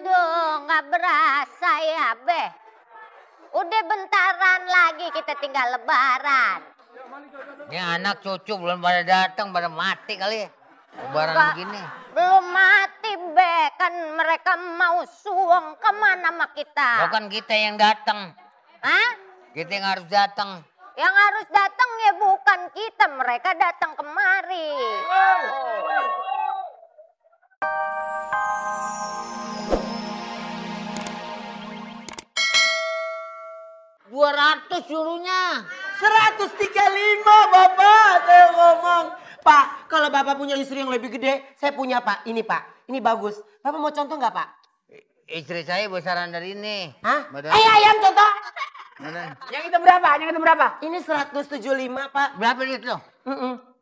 Aduh, nggak berasa ya, Be. Udah bentaran lagi kita tinggal lebaran. Ini anak cucu belum pada datang, pada mati kali. Lebaran begini. Belum mati, Be. Kan mereka mau suwung kemana sama kita. Bukan kita yang datang. Hah? Kita yang harus datang. Yang harus datang ya bukan kita, mereka datang kemari. 200 suruhnya. 135 Bapak, saya ngomong. Pak, kalau Bapak punya istri yang lebih gede, saya punya Pak. Ini Pak, ini bagus. Bapak mau contoh nggak Pak? Istri saya besaran dari ini. Hah? Badan. Ayam contoh. Yang itu berapa? Yang itu berapa? Ini 175 Pak. Berapa duit lo?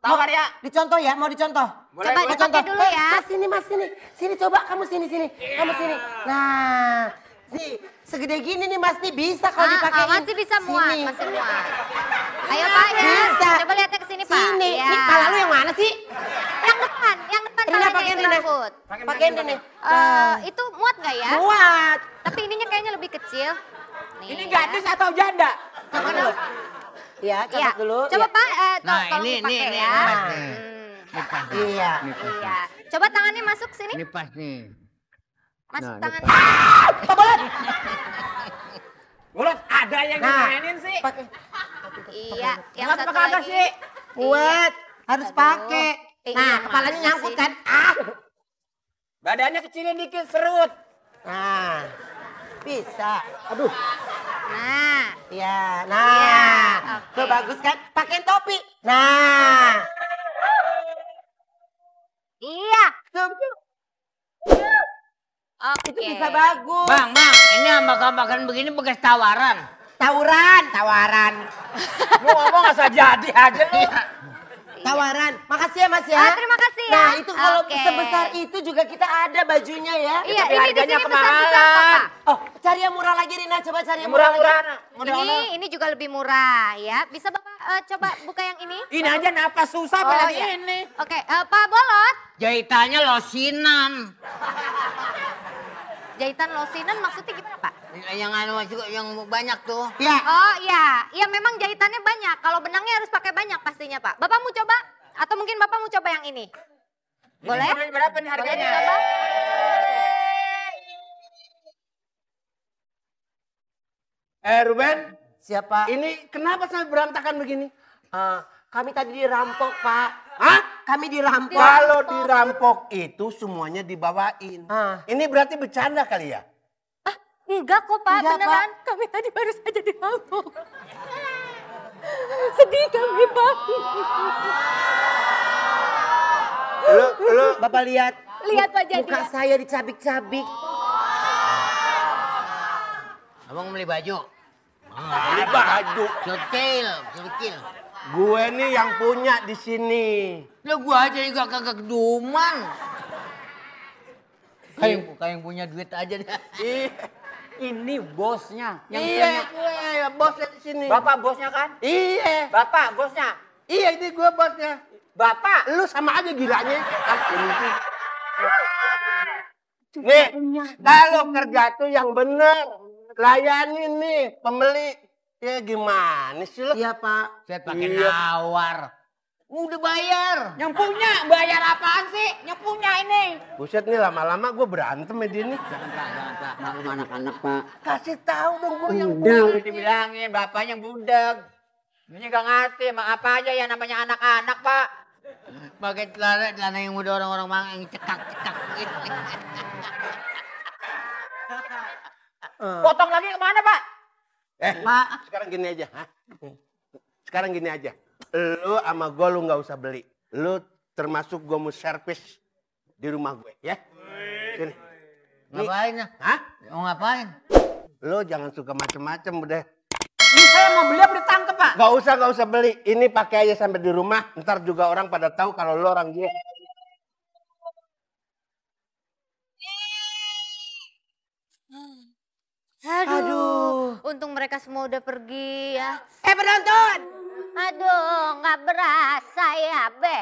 Tawar ya? Dicontoh ya, mau dicontoh? Coba dipakai dulu ya. Mas sini, Mas sini. Sini coba, kamu sini. Kamu sini. Nah, nih segede gini nih Mas nih bisa kalau dipakai. Masih bisa muat, masih muat. Ayo Pak ya. Bisa. Coba lihatnya ke sini Pak. Sini. Ya. Ini pala lu yang mana sih? Yang depan Rina palanya pakai yang Rina. rambut. Pakai ini. Itu muat nggak ya? Muat. Tapi ininya kayaknya lebih kecil. Nih, Ini ya. gadis atau janda? Coba dulu. Ya, coba dulu. Coba Ya. Pak, Nah, tolong ini dipakai pas ya. nih. Ini pas nih. Iya. Ini pas. Iya. Coba tangannya masuk sini. Ini pas nih. Masuk Nah, tangannya. Bulat, ada yang dimainin sih. Pakai. Iya, yang Bulat satu apa kagak lagi. sih? Muat. Harus Aduh. pakai. Iya, Nah, mana kepalanya nyangkut sih? kan? Badannya kecilin dikit, serut. Nah, bisa. Aduh. Nah, Ya, Iya, nah. oke. Tuh bagus kan? Pakai topi. Nah. iya. Tuh, Oke. itu bisa bagus. Bang, ini ambak-ambakan begini bekas tawaran. Tawaran. Lu ngomong asal jadi aja lu. Tawaran. Makasih ya Mas ya. Terima kasih ya. Nah, itu kalau Oke. sebesar itu juga kita ada bajunya ya. Iya, Tapi ini di harganya sini besar-besar kok, kemahalan. Pak. Oh, cari yang murah lagi Rina. Coba cari yang murah lagi. Murah-murahan. Ini juga lebih murah ya. Bisa Bapak coba buka yang ini? Ini aja napas susah Oh, apalagi iya. ini. Oke, Pak Bolot. Jahitannya losinan. Jahitan losinan maksudnya gimana Pak? Yang anu juga yang banyak tuh. Ya. Oh iya, iya memang jahitannya banyak. Kalau benangnya harus pakai banyak pastinya Pak. Bapak mau coba? Atau mungkin Bapak mau coba yang ini? Boleh? Ini berapa nih Boleh harganya? dicoba? Ruben, Siapa? ini kenapa sampai berantakan begini? Kami tadi dirampok, Pak. Hah? Kami dirampok. Kalau dirampok itu semuanya dibawain. Ah. Ini berarti bercanda kali ya? Enggak kok Pak, Enggak, beneran. Kami tadi baru saja dirampok. Sedih kami Pak. Lu, Bapak lihat. Lihat wajah Muka dia. saya dicabik-cabik. Abang beli baju. Beli baju. Kecil. Gue nih yang punya di sini. Lah gua aja juga kagak keduman. Kayak punya duit aja dah. Ini bosnya. Iya, bosnya di sini. Bapak bosnya kan? Iya. Bapak bosnya. Iya, ini gue bosnya. Bapak. Lu sama aja gilanya. Nih, kalau kerja tuh yang bener. Layanin nih pembeli. Ya gimana sih lu? Iya, Pak. Saya pakai nawar. Udah bayar. Yang punya bayar apaan sih? Yang punya ini. Buset nih lama-lama gue berantem sama dia nih. Jangan Pak. Maklum anak-anak Pak. Kasih tahu dong gue yang Udah dibilangin bapaknya budak. Ini gak ngerti emang apa aja ya namanya anak-anak Pak. Pakai celana yang udah orang-orang mang yang cekak-cekak gitu. Potong lagi kemana Pak? Pak. Sekarang gini aja. Sekarang gini aja. Lu sama gue lu gak usah beli. Lu termasuk gue mau servis di rumah gue ya. Sini. Ngapain ya? Hah? Mau ngapain? Lu jangan suka macem-macem udah. Ini saya mau beli apa ditangkep Pak? Gak usah beli. Ini pakai aja sampai di rumah. Ntar juga orang pada tahu kalau lu orang dia. Aduh, untung mereka semua udah pergi ya. Penonton. Aduh, nggak berasa ya, Be.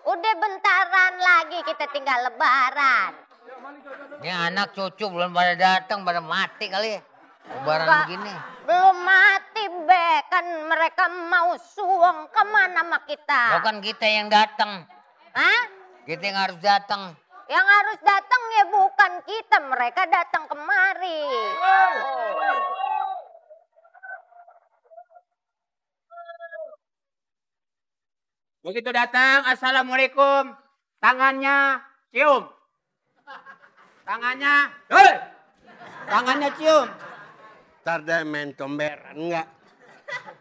Udah bentaran lagi kita tinggal lebaran. Ini anak cucu belum pada datang, pada mati kali ya. Lebaran Enggak, begini. belum mati be, kan mereka mau suang kemana sama kita? Lo kan kita yang datang. Hah? Kita yang harus datang. Yang harus datang ya bukan kita, mereka datang kemari. Begitu datang, assalamualaikum. Tangannya cium. Tangannya, hei! Tangannya cium. Ntar deh main comberan enggak?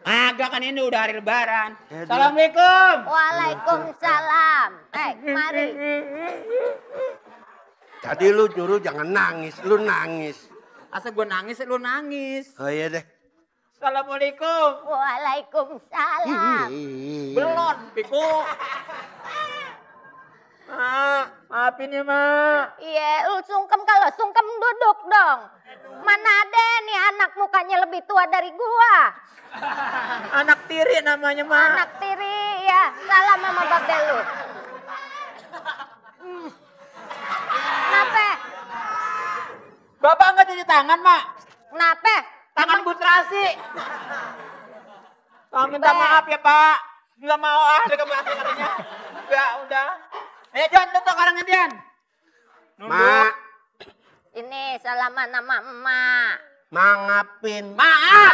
Agak kan ini udah hari lebaran. Assalamualaikum. Waalaikumsalam. Mari. Tadi lu nyuruh jangan nangis, lu nangis. Asa gue nangis, lu nangis. Oh iya deh. Assalamualaikum. Waalaikumsalam. Belon, Piko. Maafin ya, Mak. Iya, lu sungkem, kalau sungkem duduk dong. Mana ada nih anak mukanya lebih tua dari gua. Anak tiri namanya, Mak. Anak tiri ya, salam sama babe lu. Kenapa? Bapak nggak cuci tangan, Mak. Kenapa? Tangan butrasi. Minta Be. maaf ya, Pak. Nggak mau ada kebahagiaannya. Ya udah. Ayo, Jon, tutup orangnya, Dian. Mak, Ini salaman sama emak. mangapin. Maaf.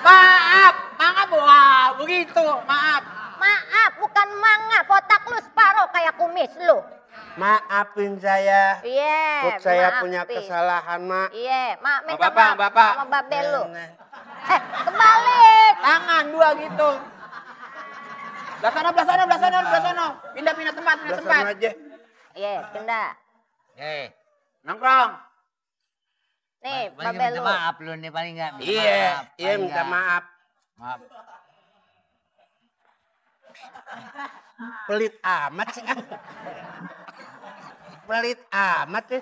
Maaf. Maaf, wah begitu. Maaf. Maaf, bukan mangap. Otak lu separuh kayak kumis lu. Maafin saya. Iya, Put saya maafin. punya kesalahan, Mak. Iya, mak minta Bapak, maaf Bapak. sama babe lu. Kebalik. Tangan dua gitu. Belah sana. Pindah tempat, pindah tempat. Belakang aja. Iya, pindah. Nongkrong. Nih, Paling babe minta lu. maaf lu nih, paling nggak. Minta Iya, maaf, iya paling minta nggak. maaf. Maaf. Pelit amat sih. Pelit amat sih.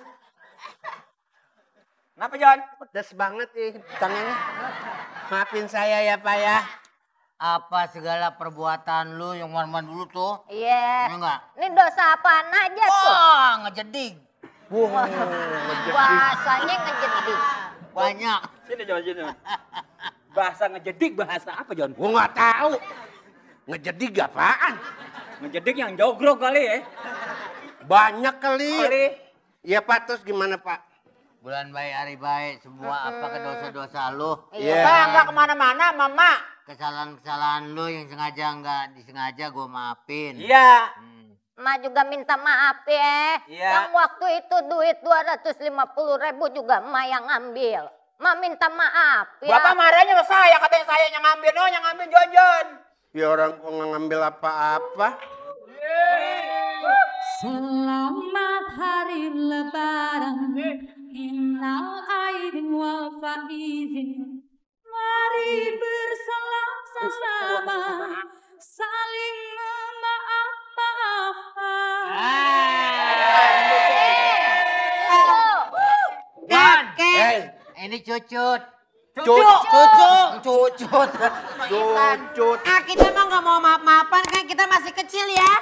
Kenapa, Jon? Pedas banget sih tangannya. Maafin saya ya, Pak ya. Apa segala perbuatan lu yang kemarin dulu tuh? Iya. Iya nggak? Ini dosa apaan aja tuh? Wah, ngejedig. Wah, Bahasanya ngejedik. Banyak. Sini, Jon, sini. Bahasa ngejedik, bahasa apa, Jon? gua nggak tahu. Ngejedig apaan? Ngejedik yang jogrok kali ya. Banyak kali. Kali. Ya Pak, terus gimana Pak? Bulan baik, hari baik, semua apa ke dosa-dosa lu, Iya. Pak, nggak kemana-mana, Mama. kesalahan-kesalahan lu yang sengaja nggak disengaja gue maafin. Iya. Emak juga minta maaf ya. Iya. Yang waktu itu duit 250.000 juga emak yang ngambil. Emak minta maaf ya. Bapak marahnya sama saya, katanya saya yang ngambil. No, yang ngambil Jon. Ya orang kok nggak ngambil apa-apa. Selamat hari lebaran, innal aidin wal faizin. Mari bersama-sama, saling memaaf-maafkan. Dan, Hei, ini cucut. cucut. Cucut. Cucut. Ah, kita mah nggak mau maaf-maafan kan, kita masih kecil ya.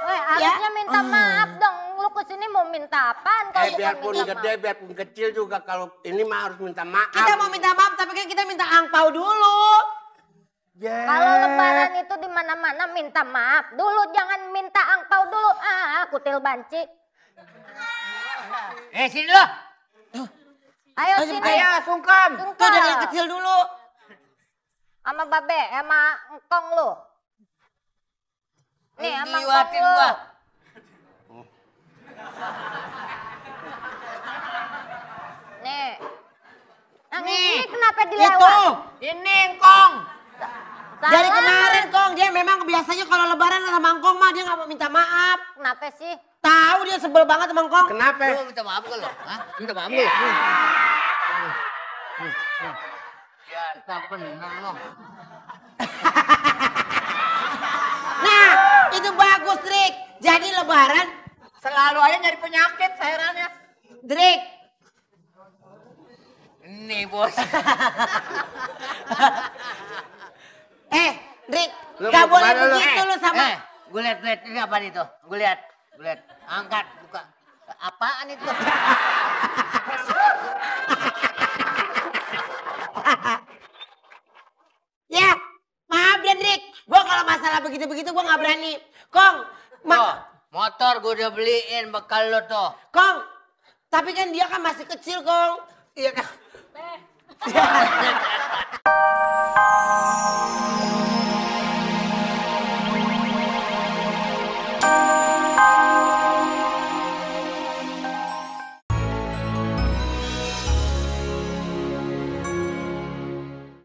Harusnya minta maaf dong. Lu kesini mau minta apaan kalau bukan Biarpun minta gede, maaf? biarpun kecil juga kalau ini mah harus minta maaf. Kita mau minta maaf, tapi kan kita minta angpau dulu. Ya. Kalau lebaran itu di mana-mana minta maaf dulu, jangan minta angpau dulu. Kutil banci. Sini lo. Ayo sini. Ayo, sungkem. Tuh dari yang kecil dulu. Sama babe, sama engkong lu. Nih, sama engkong Diwatin lu. gua. Nih. Yang Nih. ini kenapa Itu. dilewat? Ini engkong. Dari Salah. kemarin Kong, dia memang biasanya kalau lebaran sama Kong mah dia nggak mau minta maaf. Kenapa sih? Tahu dia sebel banget sama Kong. Kenapa? Lu minta maaf ke lo? Hah? Minta maaf lu? Ya, tak bener lo. Nah, itu bagus, Drik. Jadi lebaran, Selalu aja nyari penyakit, sayarannya. Drik. Ini bos. Drik, Lu gak mau boleh kemana lu? begitu lu sama. Gue liat ini apa nih tuh? Gue liat. Angkat, buka. apaan itu? Ya, maaf ya Drik. Gue kalau masalah begitu-begitu gue nggak berani. Kong, Tuh, motor gue udah beliin bekal lo tuh. Kong, tapi kan dia kan masih kecil Kong. Iya kan?